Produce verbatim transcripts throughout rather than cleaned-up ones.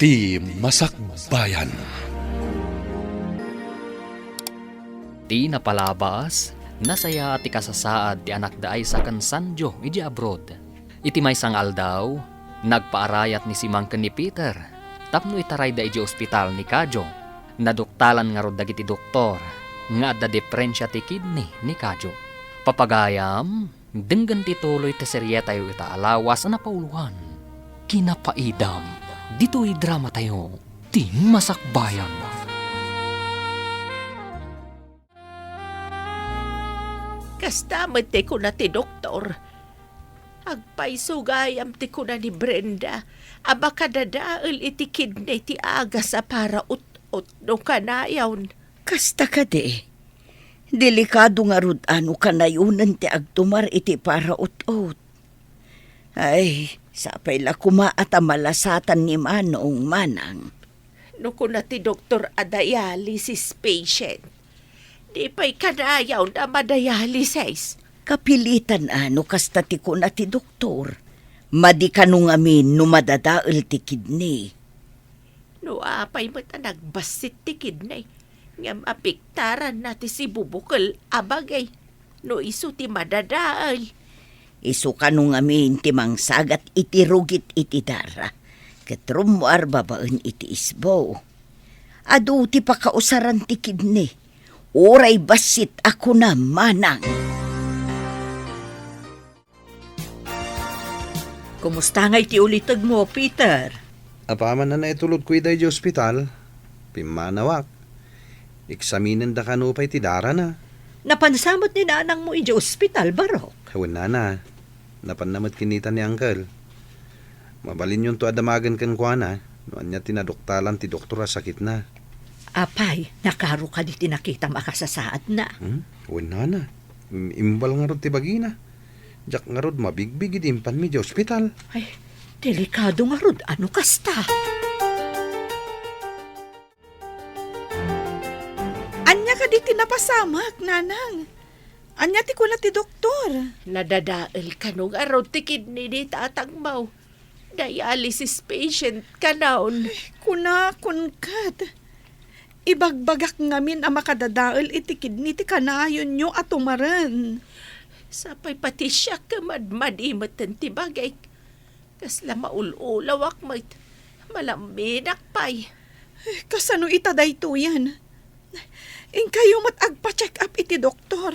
Ti Masakbayan. Ti napalabas, nasayaat ti kasasaad ti anakda a Aiza ken Sanjo idiay abroad. Iti maysa nga aldaw, nagpaarayat ni Simang ken ni Peter tapno itarayda idiay ospital ni Kajo. Naduktalan ngarud dagiti doktor nga adda diferensia ti kidney ni Kajo. Papagayam, denggen ti tuloy ti serietayo ita a lawas a napauloan, Kinapaidam, ditoy dramatayo, Ti Masakbayan. Kasta met ti kuna ti doktor. Agpayso gayam ti kuna ni Brenda a makadadael iti kidney ti agas a paraut-ot no kanayon. Kasta kadi, delikado ngarud a no kanayonen ti agtumar iti paraut-ot. Ay, sapay la koma a ta malasatan ni Manong, Manang. No kuna ti doktor a dialysis patient, di pay kanayon a madialysis. Kapilitan a no kasta ti kuna ti doktor. Madi kano ngamin no madadael ti kidney. No apay met a nagbassit ti kidney, ngem apiktaranna ti sibubukel a bagay, no isu ti madadael. Isu kano ngamin ti mangsagat iti rugit iti dara, ket rummuar babaen iti isbo. Adu ti pakausaran ti kidney, uray bassit a kuna, Manang. Kumusta ngay ti ulitegmo, Peter? Apaman a naitulodko ida idiay ospital, pimmanawak. Eksaminenda kano pay ti darana. Napansa met ni nanangmo idiay ospital, Barok? Wen, nana. Napanna met kinita ni Uncle. Mabalinyonto a damagen kenkuana no ania ti naduktalan ti doktor a sakitna. Apay, nakaro kadi ti nakitam a kasasaadna? Hmm? Wen, nana. Im-, imbal ngarud ti bagina. Diak ngarud mabigbig idi impanmi idiay ospital. Ay, delikado ngarud a no kasta. Ania kadi ti napasamak, Nanang? Ania ti kuna ti doktor? Nadadael kano ngarud ti kidney ni tatangmo. Dialysis patient kanayon. Kunakon ket, ibagbagak ngamin a makadadael iti kidney ti kanayonyo a tumaren. Sapay pati siak madmadi metten ti bagik. Kasla maul-ulawak met. Malamminak pay. Kasano ita daytoyen? Inkayo met agpa-check up iti doktor.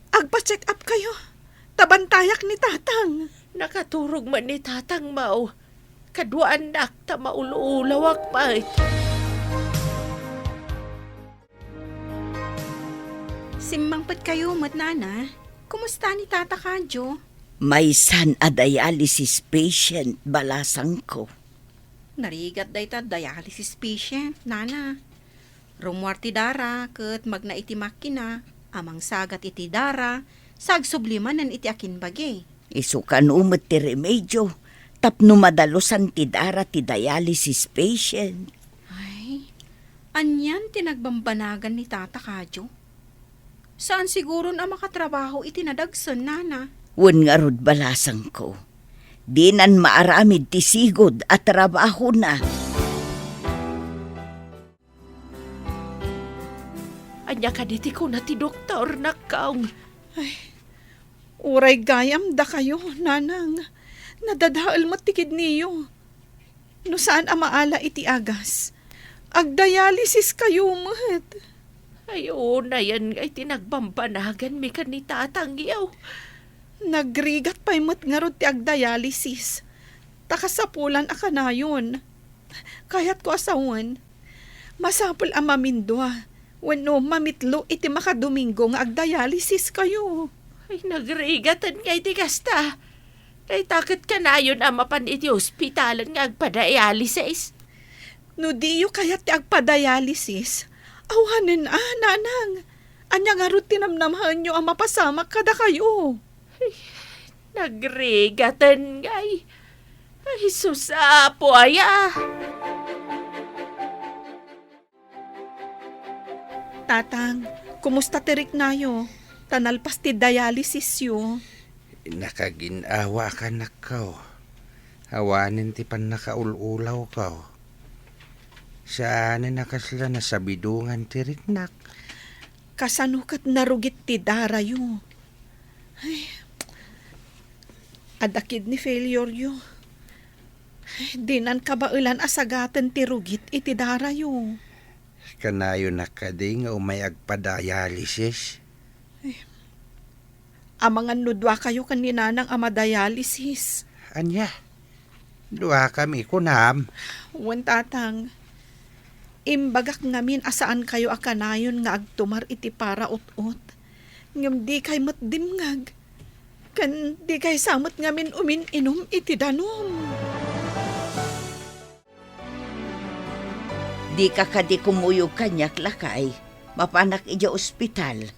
Agpa-check up kayo. Ta bantayak ni tatang. Nakaturog met ni tatangmo. Kaduaannak ta maul-ulawak met. Simmangpet kayo met, Nana. Kumusta ni Tata Kadyo? Maysan a dialysis patient, balasangko. Narigat dayta dialysis patient, Nana. Rummuar ti dara ket magna iti makina a mangsagat iti dara, sa agsubli manen iti akinbagi. Isu kano met ti remedio tapno madalusan ti dara ti dialysis patient. Ay, anian ti nagbambanagan ni Tata Kadyo? Saan siguron a makatrabaho iti nadagsen, Nana. Wen ngarud, balasangko, dinan maaramid ti sigud a trabahona. Ania kadi ti kuna ti doktor, nakkaw? Ay, uray gayam dakayo, Nanang. Nadadael met ti kidniyo. No saan a maala iti agas, agdialysis kayo met. Ay, unayen ngay ti nagbambanaganmi ken ni tatangyo. Nagrigat pay met ngarud ti agdialysis, ta kasapulan a kanayon. Kayatko a sawen, masapul a mamindua wenno mamitlo iti makadomingo nga agdialysis kayo. Ay, nagrigaten ngay ti kasta. Dayta ket kanayon a mapan iti ospitalen nga agpadialysis. No diyo kayat ti agpadialysis, awanen a, Nanang. Ania ngarud ti namnamaenyo a mapasamak kadakayo? Ay, nagrigaten ngay. Ay, sus, Apo, aya. Tatang, kumusta ti riknayo? Ta nalpas ti dialysisyo. Nakagin-awa ka, nakkaw. Awanen ti pannakaul-ulawko. Saanen a kasla nasabidongan ti riknak. Kasano ket narugit ti darayo? Ay, adda kidney failure-yo. Ay, dinan kabaelan a sagaten ti rugit iti darayo. Kanayonak kadi nga umay agpadialysis? Ay, amangan no duakayo ken ni Nanang a madialysis. Ania? Duakami, kunam? Wen, Tatang. Imbagak ngamin a saankayo a kanayon nga agtumar iti paraut-ot. Ngem dikay met dimngeg. Ken dikay sa met ngamin umin-inum iti danum. Dika kadi kumuyog kaniak, lakay? Mapanak idiay ospital.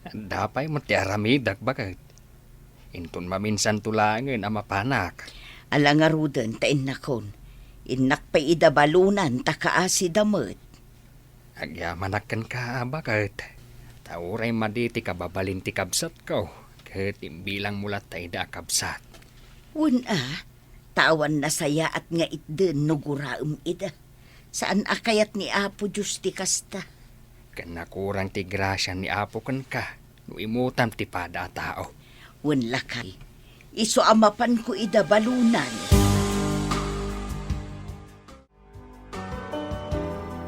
Adda pay met ti aramidek, baket. Inton maminsanto laengen a mapanak. Ala ngaruden ta innakon. Innak pay ida balonan ta kaasida met. Agyamanak kenka, baket. Ta uray madi ti kababalin ti kabsatko, ket imbilangmo latta ida a kabsat. Wen a, ta awan nasayaat nga itden no guraem ida. Saan a kayat ni Apo Dios ti kasta. Ken nakurang ti grasia ni Apo kenka no imutam ti pada a tao. Wen lakay, isu a mapanko ida balonan.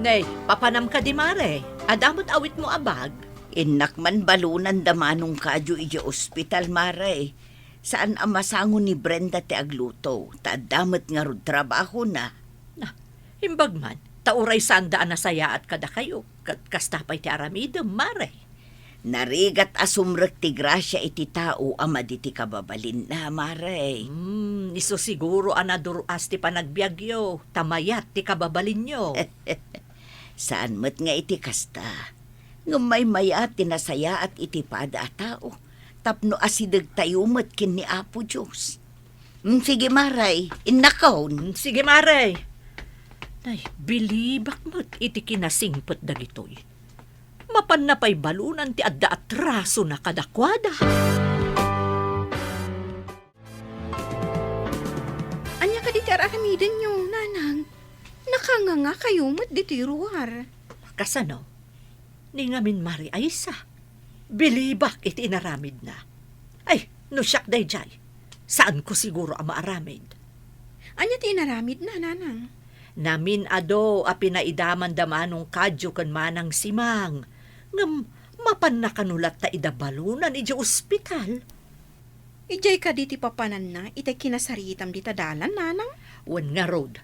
Nay, papanam kadi, Mare? Adda met awitmo a bag? Innak man balonan da Manong Kadio idiay ospital, Mare. Saan a masango ni Brenda ti agluto, ta adda met ngarud trabahona. Ah, imbag man, ta uray saanda a nasayaat kadakayo, ket kasta pay ti aramidem, Mare. Narigat a sumrek ti grasia iti tao a madi ti kababalinna, Mare. Hmm, isu siguro a nadur-as ti panagbiagyo, ta mayat ti kababalinyo. Saan met nga iti kasta. Ngem maymayat ti nasayaat iti pada a tao, tapno asidegtayo met ken ni Apo Dios. Mm, sige, Mare, innakon. Mm, sige, Mare. Ay, bilibak met iti kinasingpet dagitoy. Mapanna pay balonan ti adda atrasona kadakuada. Ania kadi ti ar-aramidenyo, Nanang? Nakangangakayo met ditoy ruar. Kasano? Ni ngamin, Mare Aisa, bilibak iti inaramidna. Ay, no siak daydiay, saanko siguro a maaramid. Ania ti inaramidna, Nanang? Namin-ado a pinaidaman da Manong Kadio ken Manang Simang. Ngem mapanna kano latta ida balonan idiay ospital? Idiay kadi ti papananna itay kinasaritam dita dalan, Nanang? Wen ngarud,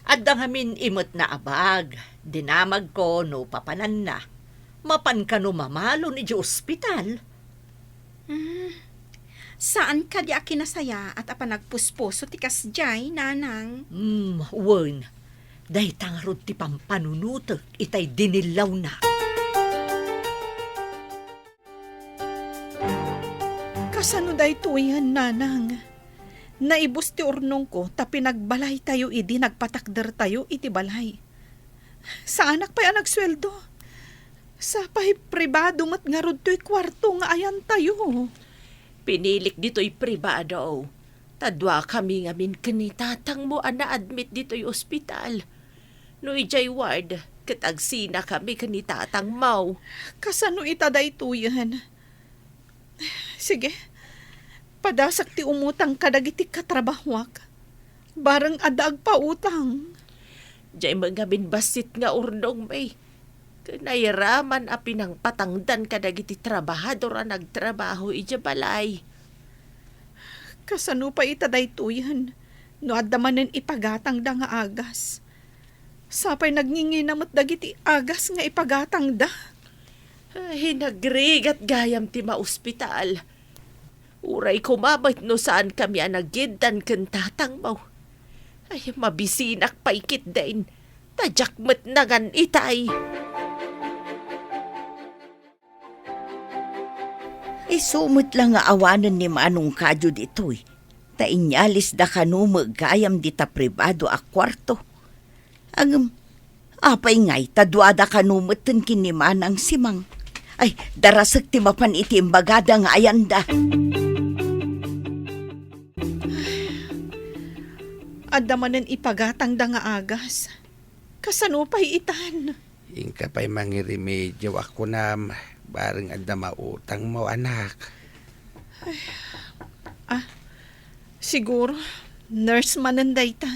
adda ngamin imetna a bag, dinamagko no papananna. Mapan kano mamalon idiay ospital? Hmm. Saan kadi a kinasayaat a panagpuspuso ti kasdiay, Nanang? Hmm, wen. Dayta ngarud ti pampanunotek itay dinillawna. Kasano daytoyen, Nanang? Naibus ti urnongko ta pinagbalaytayo idi nagpatakdertayo iti balay. Saanak pay a nagsueldo. Sapay pribado met ngarud toy kuarto nga ayantayo. Pinilik ditoy pribado. Ta duakami ngamin ken ni tatangmo a na-admit ditoy ospital. No idiay ward, ket agsinakami ken ni tatangmo. Kasano ita daytoyen? Sige, padasak ti umutang kadagiti katrabahoak. Bareng adda agpautang. Diay met ngamin bassit nga urnongmi. Ken nairaman a pinangpatangdan kadagiti trabahador a nagtrabaho idiay balay. Kasano pay ita daytoyen no adda manen ipagatangda nga agas? Sapay nagngingina met dagiti agas nga ipagatangda. Ay, nagrigat gayam ti maospital. Uray koma met no saankami a nagyeddan ken tatangmo. Ay, mabisinak pay ketdin. Ta diak met nangan itay. Isu met la nga awanen ni Manong Kadio ditoy, ta inyalisda kano met gayam dita pribado a kuarto. Ngem, apay ngay ta duada kano metten ken ni Manang Simang? Ay, darasek ti mapan iti imbagada nga ayanda. Adda manen ipagatangda nga agas. Kasano pay itan? Inka pay mangiremedio a kunam, bareng adda mautangmo, anak. Ay, ah, siguro, nurse manen dayta.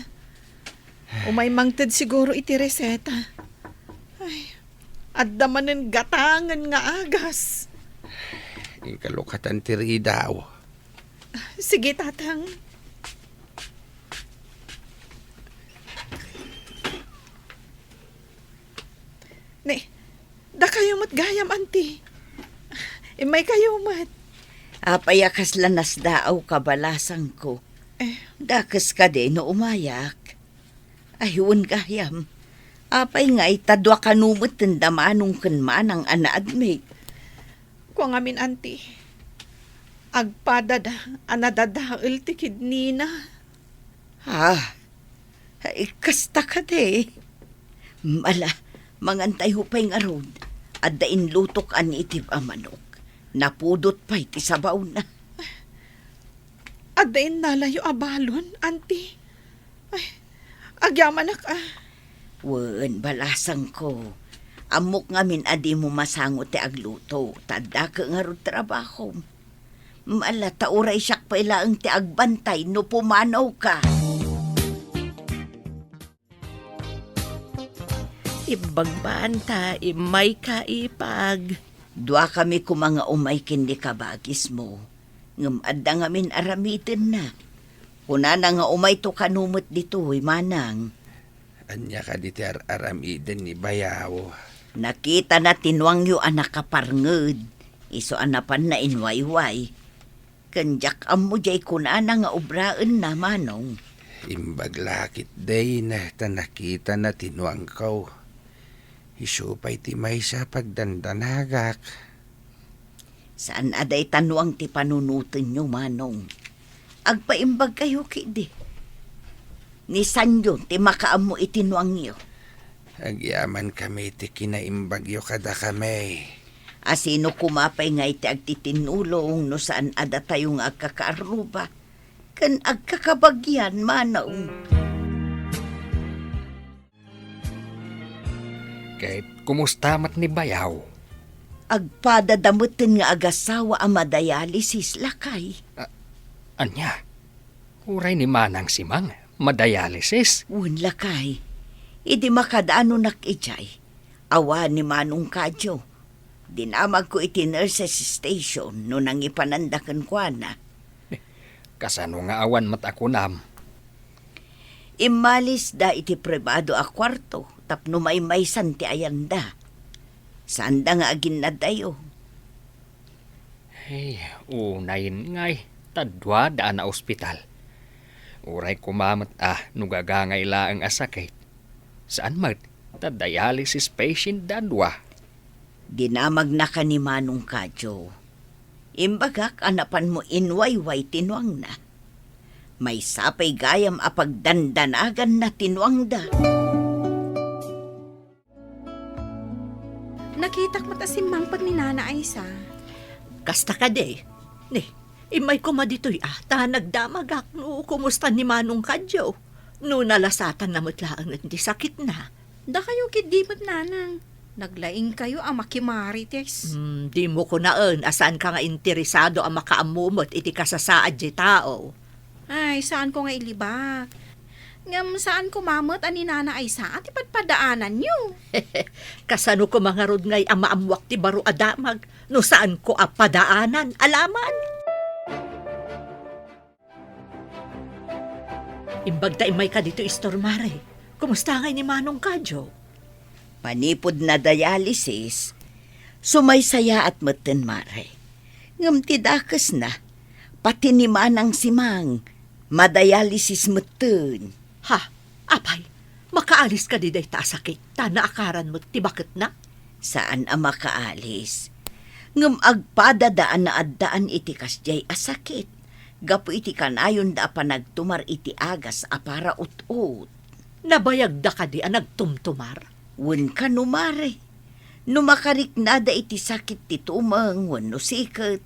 Umay mangted siguro iti reseta. Ay, adda manen gatangen nga agas. Inka lukatan ti ridaw. Sige, Tatang. Ne, dakayo met gayam, Auntie. Immaykayo met. Apay a kasla nasdaaw ka, balasangko? Eh. Dakes kadi no umayak? Ay, wen gayam. Apay ngay ta dua kano met ti da Manong ken Manang a naadmit? Kua ngamin, Auntie, agpadada a nadadael ti kidnina. Ah, ay, kasta kadi. Ala, mangantayko pay ngarud. Adda inlutok a native a manok. Napudot pay ti sabawna. Adda innalayo a balon, Auntie. Ay, agyamanak a. Wen, balasangko. Ammok ngamin a dimo masango ti agluto, ta addaka ngarud trabahom. Ala, ta uray siak pay laeng ti agbantay no pumanawka. Ibagbanta, immayka, ipag. Duakami koma nga umay ken ni kabagismo, ngem adda ngamin aramidenna. Kunana nga umayto kano met ditoy, Manang. Ania kadi ti ar-aramiden ni bayaw? Nakitana ti nuangyo a nakaparnged, isu a napanna inwayway. Ken diak ammo diay kunana nga obraenna, Manong. Imbag la ketdin ta nakitana ti nuangko. Isu pay ti maysa a pagdandanagak. Saan a dayta nuang ti panunotenyo, Manong. Agpaimbagkayo ketdi. Ni saanyo ti makaammo iti nuangyo. Agyamankami ti kinaimbagyo kadakami. A sino koma pay ngay ti agtitinnulong no saan a datayo nga agkakaarruba ken agkakabagian, Manong? Ket kumusta met ni bayaw? Agpadada metten nga agasawa a madialysis, lakay. A-, ania? Uray ni Manang Simang, madialysis? Wen, lakay. Idi makadanonak idiay, awan ni Manong Kadio. Dinamagko iti nurses station no nangipananda kenkuana. Kasano nga awan met a kunam? Immalisda iti pribado a kuarto tapno maymaysan ti ayanda. Saanda nga aginnaddayo. Ay, unayen ngay, ta duada a naospital. Uray koma met a no gagangay laeng a sakit. Saan met, ta dialysis patient da dua. Dinamagnaka ni Manong Kadio. Imbagak a napanmo inwayway ti nuangna. Maysa pay gayam a pagdandanaganna ti nuangda. Nakitak met a simmangpet ni Nana Aysa. Kasta kadi? Ni, immay koma ditoy a, ta nagdamagak no kumusta ni Manong Kadio. No nalasatanna met laengen ti sakitna. Dakayo ketdi met, Nanang. Naglaingkayo a makimarites. Hmm, dimo kunaen a saanka nga interesado a makaammo met iti kasasaad ti tao. Ay, saanko nga ilibak. Ngem saan koma met a ni Nana Aysa ti padpadaananyo. Kasano koma ngarud ngay a maammoak ti baro a damag no saanko a padaanan? Alaman? Imbag ta immayka ditoy istor, Mare. Kumusta ngay ni Manong Kadio? Manipud na-dialysis, sumaysayaat metten, Mare. Ngem ti dakesna, pati ni Manang Simang, ma-dialysis metten. Ha? Apay, makaalis kadi dayta a sakit ta naakaran met ti baketna? Saan a makaalis. Ngem agpadada a naaddaan iti kasdiay a sakit gapu iti kanayonda a panagtumar iti agas a para ut-ot. Nabayagda kadi a nagtumtumar? Wen kano, Mare. No makariknada iti sakit ti tumeng wenno siket,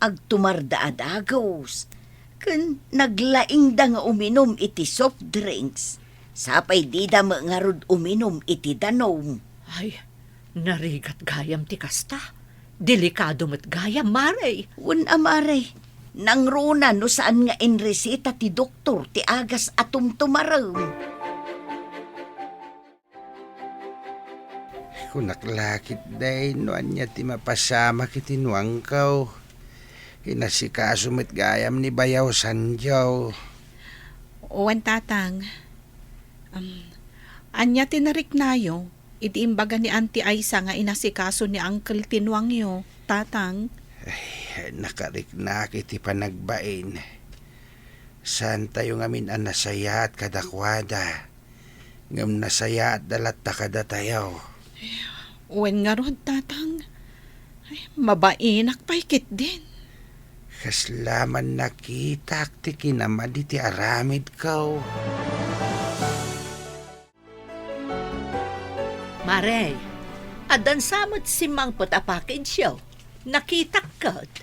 agtumarda a dagus. Ken naglaingda nga uminum iti soft drinks, sapay dida met ngarud uminum iti danum. Ay, narigat gayam ti kasta. Delikado met gayam, Mare. Wen a, Mare. Nangruna no saan nga inreseta ti doktor ti agas a tumtumarem. Kunak la ketdi no ania ti mapasamak iti nuangko. Inasikaso met gayam ni bayaw Sanjo. Wen, Tatang. Am, ania ti nariknayo idi imbaga ni Auntie Aisa nga inasikaso ni Uncle ti nuangyo, Tatang? Ay, nakariknak iti panagbain. Saantayo ngamin a nasayaat kadakuada, ngem nasayaatda latta kadatayo. Wen ngarud, Tatang. Ay, mabainak pay ketdin. Kasla man nakitak ti kinamadi ti aramidko. Mare, addan sa met simmangpet a package-yo. Nakitak ket.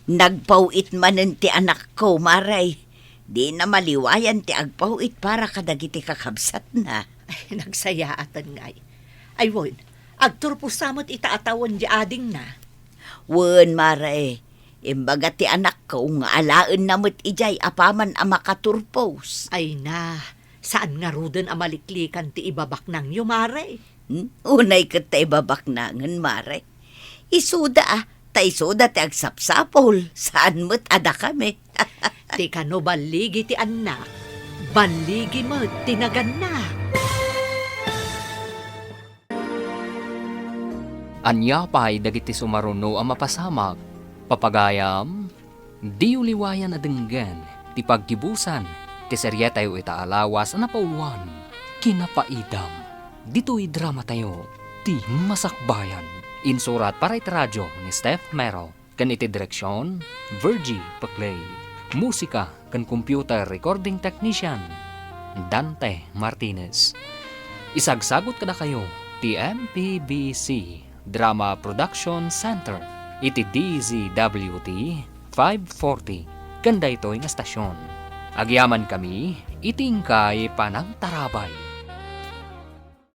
Nagpaw-it manen ti anakko, Mare. Dina maliwayan ti agpaw-it para kadagiti kakabsatna. Ay, nagsayaatan ngay. Ay, wen, agturpos sa met ita a tawen di adingna. Wen, Mare, imbaga ti anakko nga alaenna met idiay apaman a makaturpos. Ay na, saan ngaruden a maliklikan ti ibabaknangyo, Mare? Hmm? Unay ket ta ibabaknangen, Mare. Isuda, a, ta isuda ti agsapsapul, saan met a dakami. Ti kano balligi ti annak, balligi met ti naganna. Ania pay dagiti sumaruno a mapasamak? Papagayam, diyo liwayan a denggen ti paggibusan ti serietayo ita a lawas a napauluan, Kinapaidam. Ditoy dramatayo, Ti Masakbayan. Insurat para iti radio ni Steph Mero. Ken iti direksion, Virgie Paclay. Musika ken computer recording technician, Dante Martinez. Isagsagut kadakayo ti M P B C Drama Production Center iti D Z W T five forty ken daytoy nga stasyon. Agyamankami iti inkay panangtarabay.